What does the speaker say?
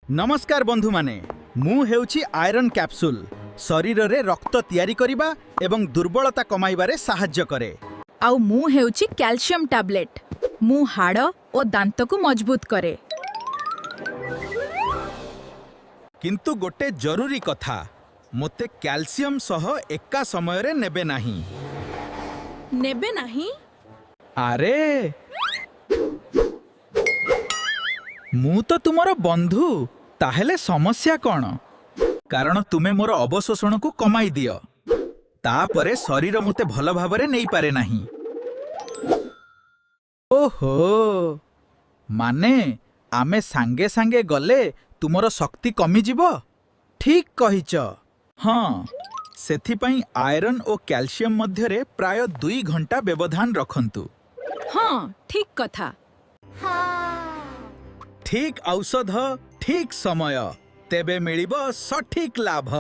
ନମସ୍କାର ବନ୍ଧୁମାନେ, ମୁଁ ହେଉଛି ଆଇରନ୍ କ୍ୟାପସୁଲ। ଶରୀରରେ ରକ୍ତ ତିଆରି କରିବା ଏବଂ ଦୁର୍ବଳତା କମାଇବାରେ ସାହାଯ୍ୟ କରେ। ଆଉ ମୁଁ ହେଉଛି କ୍ୟାଲସିୟମ ଟାବଲେଟ୍। ମୁଁ ହାଡ଼ ଓ ଦାନ୍ତକୁ ମଜବୁତ କରେ। କିନ୍ତୁ ଗୋଟେ ଜରୁରୀ କଥା, ମୋତେ କ୍ୟାଲସିୟମ ସହ ଏକା ସମୟରେ ନେବେ ନାହିଁ। ନେବେ ନାହିଁ? ଆରେ, ମୁଁ ତ ତୁମର ବନ୍ଧୁ, ତାହେଲେ ସମସ୍ୟା କ'ଣ? କାରଣ ତୁମେ ମୋର ଅବଶୋଷଣକୁ କମାଇ ଦିଅ। ତାପରେ ଶରୀର ମୋତେ ଭଲ ଭାବରେ ନେଇପାରେ ନାହିଁ। ଓହୋ, ମାନେ ଆମେ ସାଙ୍ଗେ ସାଙ୍ଗେ ଗଲେ ତୁମର ଶକ୍ତି କମିଯିବ। ଠିକ୍ କହିଛ। ହଁ, ସେଥିପାଇଁ ଆଇରନ୍ ଓ କ୍ୟାଲସିୟମ ମଧ୍ୟରେ ପ୍ରାୟ 2 ଘଣ୍ଟା ବ୍ୟବଧାନ ରଖନ୍ତୁ। ହଁ, ଠିକ୍ କଥା। ଠିକ୍ ଔଷଧ, ଠିକ୍ ସମୟ, ତେବେ ମିଳିବ ସଠିକ୍ ଲାଭ।